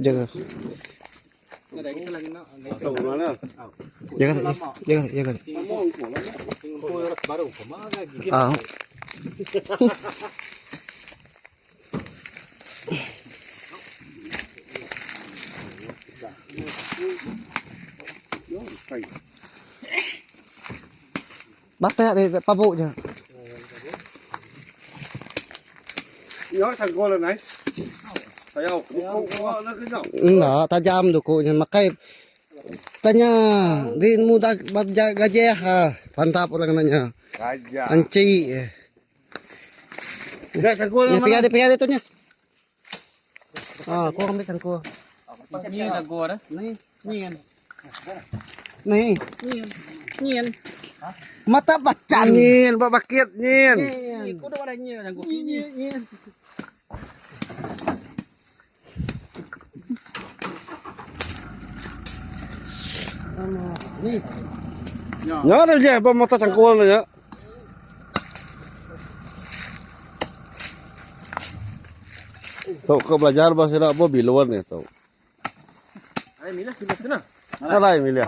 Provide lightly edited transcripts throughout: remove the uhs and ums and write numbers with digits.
Jaga. Jaga jaga jaga. Ah. Bắt tay thì pa bộ nhỉ. Enggak, tajam tu ko nya makai tanya di muda gajah ha pantap orang nanya. Gajah. Anci. Ya, pia dia pia dia tu nya. Ah, aku ambil cangkul. Ni cangkul dah. Ni, ni kan. Ni. Ni kan. Mata bacan. Nyin, ba bakit nyin. Ni ku dah ada ni cangkul. Ni ni. Ni. Nya dah je ba mata cangkul nya. Tau ke belajar bahasa sida ba bilun ni tau. Ai milih pilih sana. Alai milih.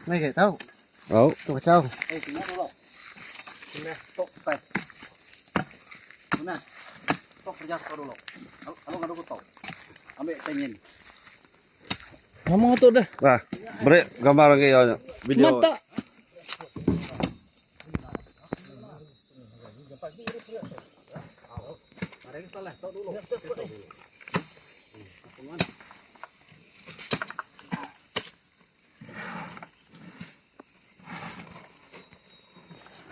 Ni ke tau. Au. Tu kacau. Eh, tengok dulu. Sini, tok pai. Mana? Tok kerja kau dulu. Kalau ngadu kau Ambil tengin. Ngomong tu dah. Nah, beri gambar lagi ya nya. Video. Mata.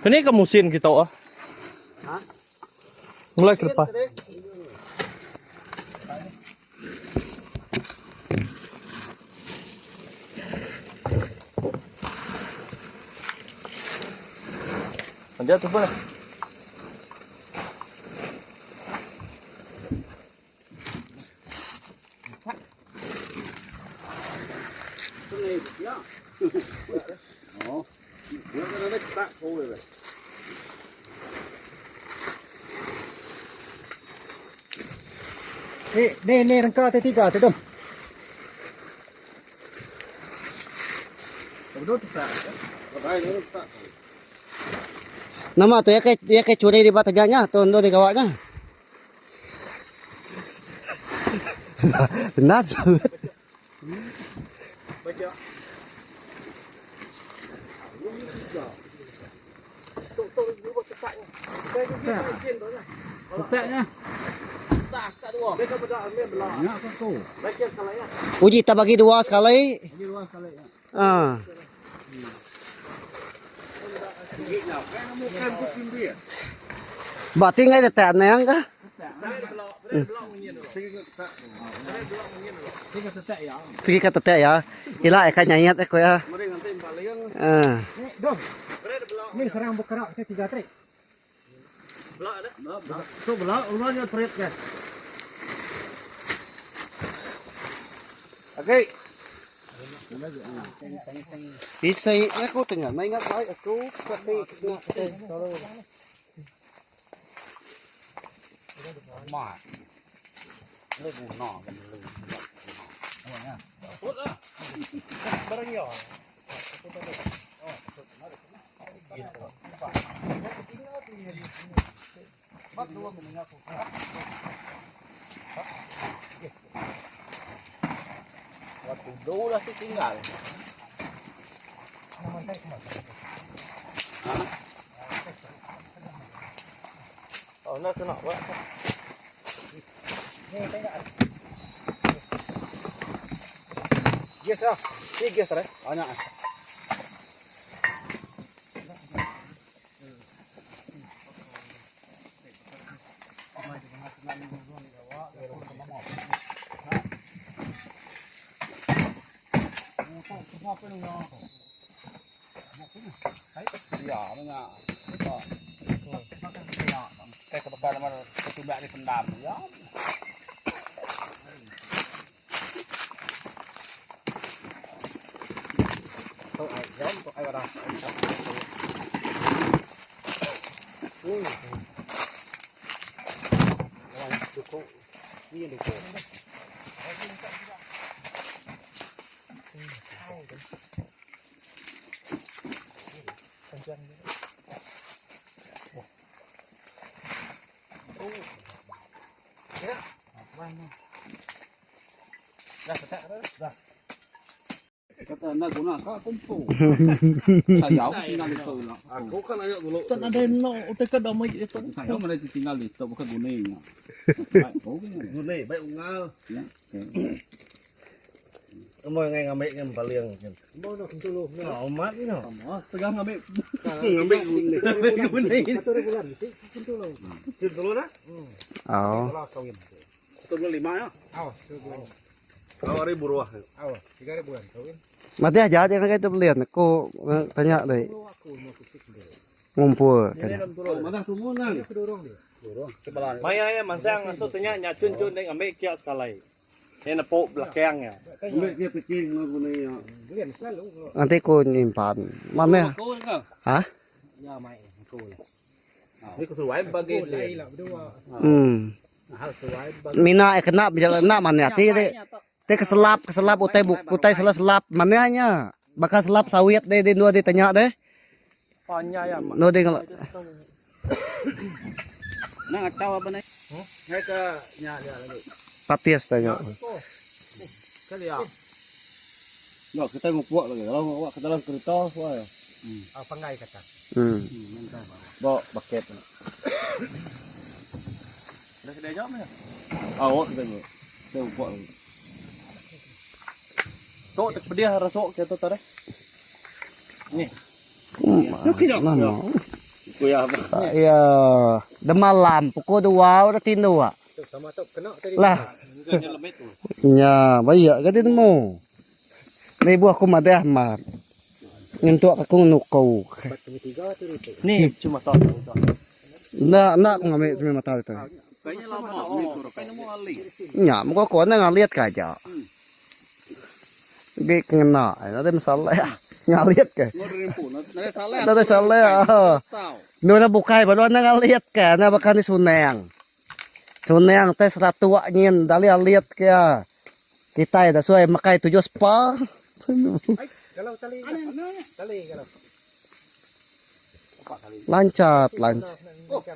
Kini ke musim kita ah. Ha? Mulai ke depan. Dia tu pun. Ni ni ni rengka te tiga te dom. Nama tu ya ke ya ke curi di bata janya tu ndo di gawaknya. Benar. Letaknya. Uji tak bagi dua sekali. Ah. Berarti ngai tetek nang ka? Sige ka tetek ya. Ila ka nyayat aku ya. Ah. Ni dom. Ni serang berkerak te tiga trek. Tu belah ulangnya perit ke. Okey. Isai aku tengah na ingat baik aku tapi nak Ma. Lebu no. Waktu dulu lah tu tinggal. Oh, nak kena buat. Gas lah. Ni gas eh. Banyak. Ya, nya. Teh ke bekal nama ketumbak di pendam. Ya. Tu ai jam tu ai wadah. Duku. Ni duku. Kata enda guna ka kumpu. Sayau tinggal ditu ila. Aku kan ayo dulu. Tan ada no utai ka damai itu. Sayau meda tinggal ditu bukan guni nya. Baik ko nya. Guni baik ungal. Ya. Emo ngai ngambi ngan paling. Emo no kentulu. No amat ni no. Tegah ngambi Ngambi guni. guni. Kentulu dah. Oh. 125 ya. Kau hari buruah. Mati aja dia ngagai tu belian. Aku tanya deh. Ngumpul tanya. Oh, mana semua nang. Maya ya mansang asu tanya nya cun cun dek ngambi kia sekali. Ni nepuk belakang ya. Ambil dia picking no guni ya. Nanti aku nyimpan. Mana? Aku kan. Hah? Ya mai aku. Ni ku suai bagi dia. Mina eh kena berjalan nak mana hati deh. Teh keselap keselap utai buk utai selap selap mana nya. Bakal selap sawit deh deh dua deh tanya deh. Panya ya. No deh kalau Nak ngacau apa ni? Ngai ke nya dia lagi. patis tanya. Kali ya. No, kita ngupuak lagi. Kalau ngupuak ke dalam kereta, wah ya. Bawa bucket. Dah kedai jam ya. Awak kita ni. Kita ngupuak lagi. Tok tak pedih rasuk kita tarik. Ni. Mana? Kuya apa? Ya, demalam pukul 2 udah tindu ah. Lah. Ya, baik ke dia temu. Ni buah aku madah mah. Nyentuk aku nukau. Ni cuma tok. Nak nak aku ngambil cuma mata itu. Kayaknya lama ni tu kayaknya mau ali. Ya, muka kau nak ngaliat ke aja. Dia kena, ada masalah ya. Ngaliat ke? Ngor rimpu, nada salah. Ada salah ya. Tahu. Nuna bukai baru nak ngaliat ke? Nak bakal ni suneng. Suneng teh seratua nyin dali aliat ke ya. Kita ya dah suai makai tujuh spa. Lancat, lancat.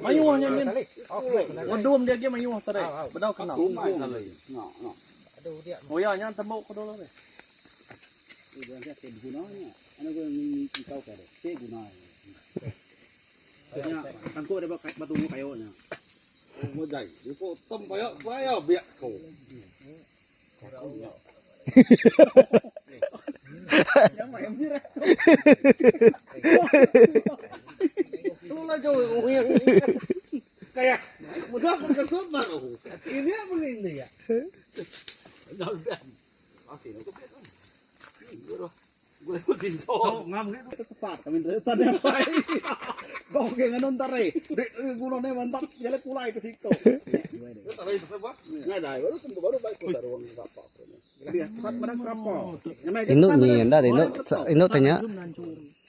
Mayuh nya ni. Ngedum dia ge mayuh tarik. Bedau kena. Kali. No, no. Oh ya nya tembok ko dulu ni. Dia dia ke guna nya. Ana ko ni kau kare. Ke guna. Kayaknya tangkuk dia batu mu kayo nya. Mau dai. Dia tem kayak saya biak kau. Itulah jauh yang kayak mudah aku kesut baru. Ini apa ini ya? Oh, ngam gitu tepat. Kami tadi apa? Kau ke nganon tare. Dek gunone mantap jalan pulai ke situ. Ngai dai baru baru baik ko taruang apa. Dia sat menang berapa? Induk ni, dah induk, induk tanya.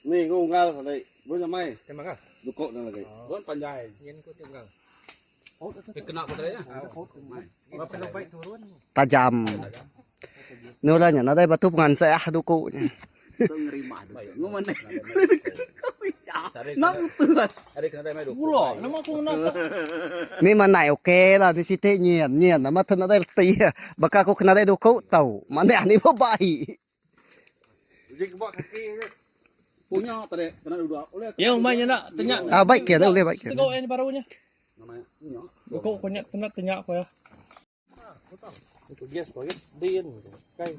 Ni ngungal tadi. Boleh namai. Dukok dah lagi. Bon panjai. Kena ko tare ya. Tajam. Nuranya, nadai batu pengansai ah duku. Nerima. Ngoman. Nak tuas. Ada kena dai mai Pula, nama aku nak. Ni mana okey lah di situ nyian nyian nama tu nadai leti. Bakal aku kena dai duku tau. Mana ni pun baik. Jadi buat kaki je. Punya tare kena duduk. Oleh Ya umanya nak tanya. Ah baik ke boleh baik ke. Tegok yang barunya. namanya. Punya. Kok kau kena tanya aku ya. Itu gas kau ya, din. Kai.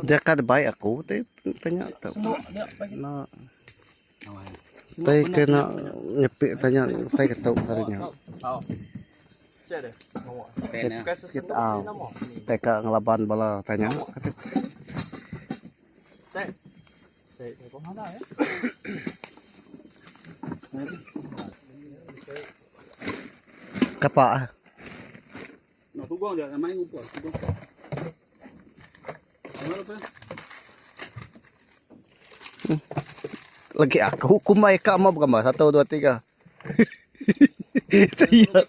Dia kan baik aku tapi tanya tau. Nak Tay kena nyepi tanya tay ketuk tadinya. Kita ah. Tay ka ngelaban bala tanya. Kapa. Lagi aku kumbai ka mau bergambar. Satu, dua, tiga. Iya.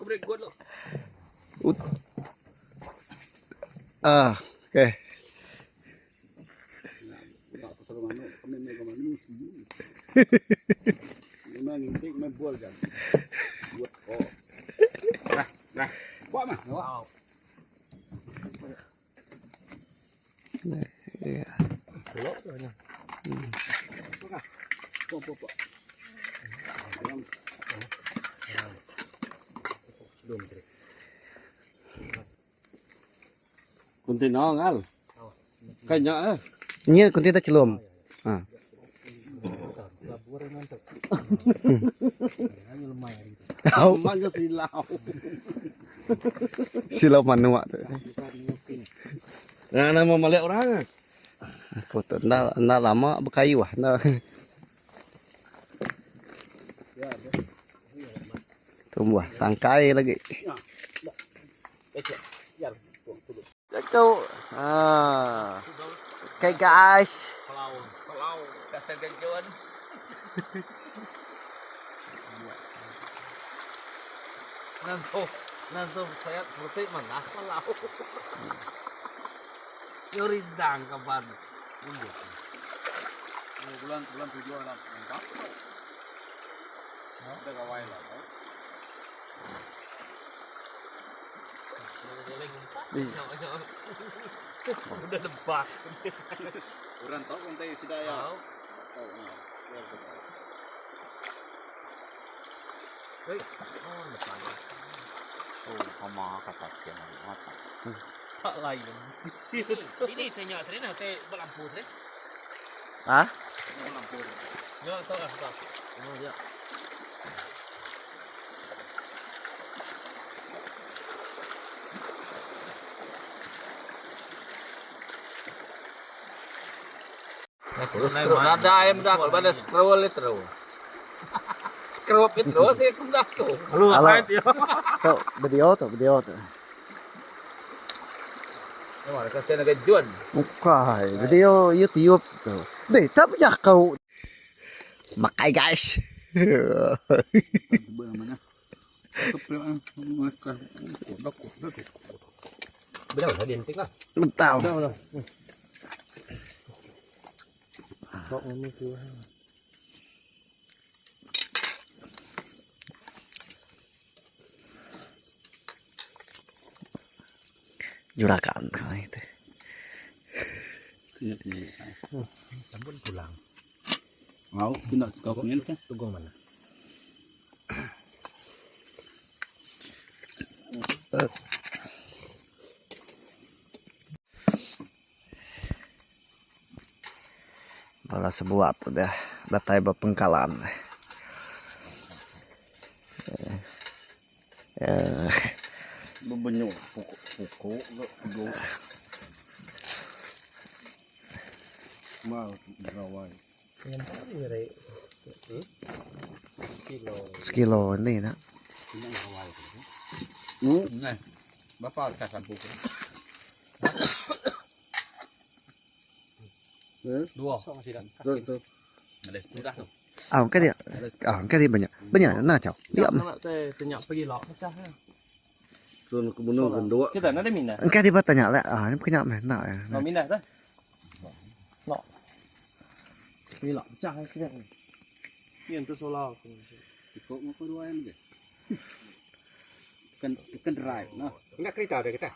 Ah, okay. Iya. Kunti ngal. Kanya eh. Nya kunti ta celum. Ha. Au. Mana silau. Silau manua tu. Nah, nama malik orang. Aku tu enda enda lama bekayu ah. Enda. Tumbuh sangkai lagi. Jatuh. Ah. Okay guys. Nanto, nanto saya putih mana kalau. Yorindang kapan? Bulan bulan tujuh lah. Udah gawai lah. Udah nebak. Orang tahu kan tadi sudah ya. Tak lain. Ini tanya tadi nak te berlampu tadi. Ah? Ya, tahu lah, tahu. Nada ayam dah kalau pada scroll itu. Scroll itu sih aku dah tu. Halo. Tu video tu, video tu. Mana kasi nak jual. Bukan, video YouTube tu. Deh, tak punya kau. Makai guys. Betul. Juragan kali itu. Mau kena kau pengen kan? Tunggu mana? Bala sebuat udah datai ba pengkalan. Eh, Bebenyo pokok pokok pokok. Mau gawai. Sekilo ni nak. Nah, bapak kasar buku. Dua. Tu tu. Ada sudah tu. Ah, cái gì? Ah, cái gì banyak? Banyak nak cau. Diam. Nak te tanya pergi lok pecah. Sun kebunuh gendua. Kita nak ada minah. Cái gì bắt tanya lại. Ah, ni punya meh nak. Nak minah dah. Lok. Pergi lok pecah kita. Ni untuk solar. Ikut mau dua ayam je. Kan kan drive nah. Enggak kereta ada kita.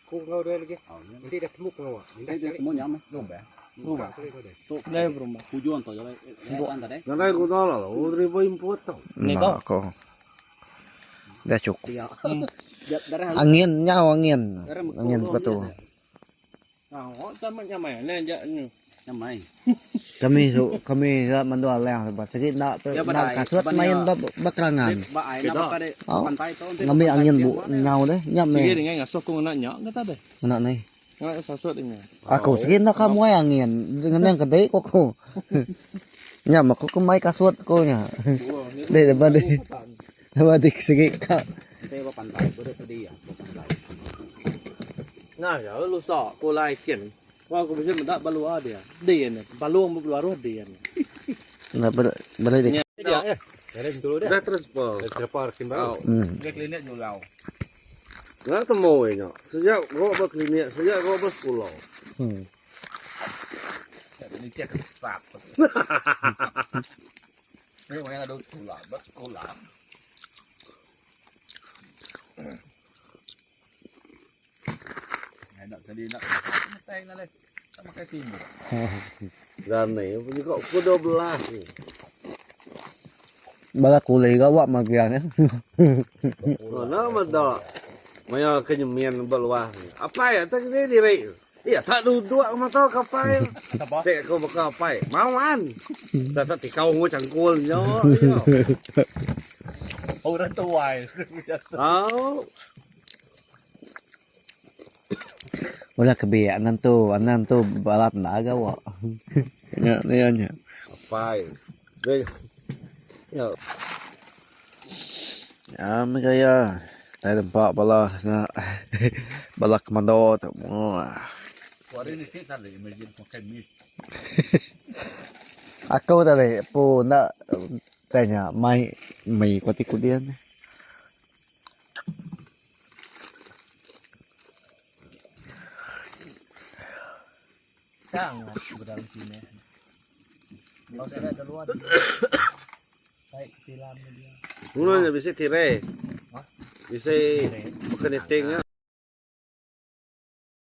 Ku ngau dia lagi. Nanti dah temuk ngau. Saya dia semua nyam. Rumah. Rumah. Tu Ni rumah. tujuan tu jalan. Jalan tadi. Nanai ku tahu lah. Oh, ribu import tau. Ni Nah, aku. Dah cukup. Darah Angin nyau angin. Angin betul. Ah, awak sama nyamai. Ni jak ni. Nyamai. Kami tu kami dah mandu aleng sebab sikit nak Ya, nak badai. kasut main Banyak. bab bakerangan. Ba ai nak pakai Oh. pantai tu. Ngambil angin bu nyau deh, nyam Sige ni. dengan ngasuh ku nak nyak kata deh. Nak ni. Ngai sasut inya. Aku sigi enda ka muai angin ngenang ke dei ko aku. Nya meh aku ke mai kasut ku nya. Dei deba dei. Deba dei sigi ka. Nah ya lusa ku lai kin. Wah aku bisi meda ba luar dia. Din balung ba luar ruh din. Enda bela dei. Dah transfer. Enda temu iya nya. Sejak gawa ba klinik, sejak gawa ba sekula. Dan ni juga pukul 12 ni. Bala kuli gawa mega nya. Mana meda maya ke nyemin ba luar ni. Apai atai kini diri. Iya tak duduk mata ke apai. Tek ko baka apai. Mawan. Tak tak tikau enggau cangkul nya. Orang tuai. Au. Ulah ke biak nan tu, anang tu balat enda gawa. Nya iya nya. Apai. Deh. Ya. Ya meh gaya tai nempa bala nya bala komando tu moh. Aku tadi pu enda tai nya mai mi ku ati kudin. Mula nya bisi tirai. Bisi bukan netting nya.